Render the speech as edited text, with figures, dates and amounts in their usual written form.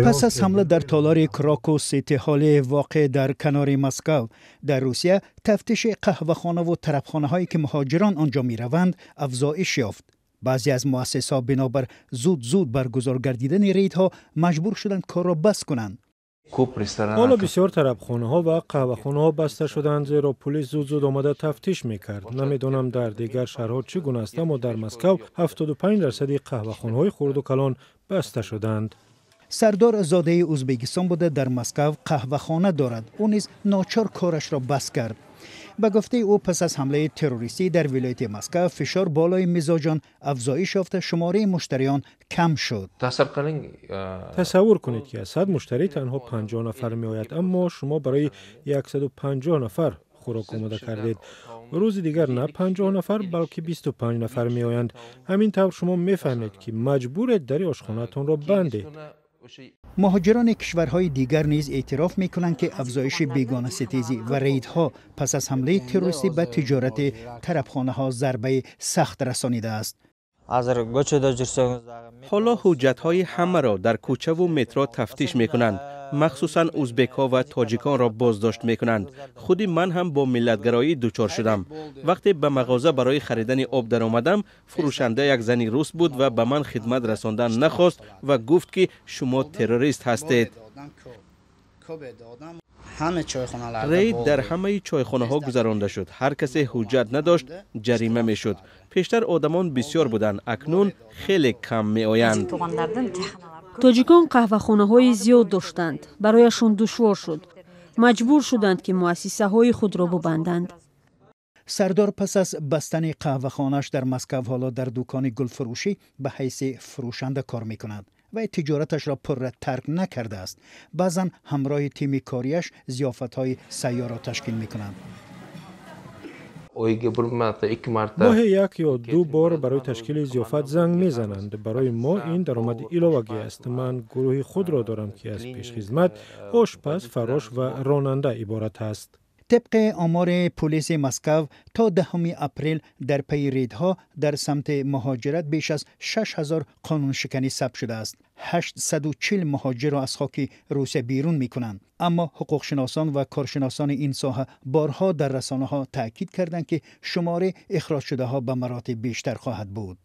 Пас аз ҳамла дар толори Крокус Сити Ҳоли воқеъ дар канори Москав дар Русия, тафтиши қаҳвахонаву тарабхонаҳое, ки муҳоҷирон он ҷо мераванд, афзоиш ёфт. Баъзе аз муассисаҳо бинобар зуд-зуд баргузор гардидани рейдҳо маҷбур шуданд корро бас кунанд. Ҳоло бисёр тарабхонаҳо ва қаҳвахонаҳо баста шуданд, зеро пулис зуд-зуд омада тафтиш мекард. Намедонам, дар дигар шаҳрҳо чӣ гуна аст, аммо дар Москав 75 дарсади қаҳвахонаҳои хурду калон баста шуданд. Сардор зодаи Ӯзбекистон буда, дар Москав қаҳвахона дорад. Ӯ низ ночор корашро бас кард. Ба гуфтаи ӯ, пас аз ҳамлаи террористӣ дар вилояти Москав фишор болои мизоҷон афзоиш ёфта, шумораи муштариён кам шуд. Тасаввур кунед, ки аз 100 муштарӣ танҳо 50 нафар меояд, аммо шумо барои 150 нафар хӯрок омода кардед. Рӯзи дигар на 50 нафар, балки 25 нафар меоянд. Ҳамин тавр шумо мефаҳмед, ки маҷбуред дари ошхонаатонро бандед. Муҳоҷирони кишварҳои дигар низ эътироф мекунанд, ки афзоиши бегонаситезӣ ва рейдҳо пас аз ҳамлаи террористӣ ба тиҷорати тарабхонаҳо зарбаи сахт расонидааст. Ҳоло ҳуҷҷатҳои ҳамаро дар кӯчаву метро тафтиш мекунанд. Махсусан узбекҳо ва тоҷиконро боздошт мекунанд. Худи ман ҳам бо миллатгароӣ дучор шудам. Вақте ба мағоза барои харидани об даромадам, фурӯшанда як зани рус буд ва ба ман хидмат расондан нахост ва гуфт, ки шумо террорист ҳастед. Рейд дар ҳамаи чойхонаҳо гузаронда шуд. Ҳар касе ҳуҷҷат надошт, ҷарима мешуд. Пештар одамон бисёр буданд, акнун хеле кам меоянд. Тоҷикон қаҳвахонаҳои зиёд доштанд. Барояшон душвор шуд, маҷбур шуданд, ки муассисаҳои худро бубанданд. Сардор пас аз бастани қаҳвахонааш дар Москав ҳоло дар дукони гулфурӯшӣ ба ҳайси фурӯшанда кор мекунад ва тиҷораташро пурра тарк накардааст. Баъзан ҳамроҳи тими кориаш зиёфатҳои сайёрро ташкил мекунанд. Oyiga bir marta, ikki marta. Моҳе як ё ду бор барои ташкили зиёфат занг мезананд. Барои мо ин даромади иловагӣ аст. Ман гурӯҳи худро дорам, ки аз пешхизмат, ошпаз, фаррош ва ронанда иборат аст. Тибқи омори пулиси Москав, то 10 апрел дар пайи рейдҳо дар самти муҳоҷират беш аз 6000 қонуншиканӣ сабт шудааст. 840 муҳоҷирро аз хоки Русия берун мекунанд. Аммо ҳуқуқшиносон ва коршиносони ин соҳа борҳо дар расонаҳо таъкид карданд, ки шумораи ихроҷшудаҳо ба маротиб бештар хоҳад буд.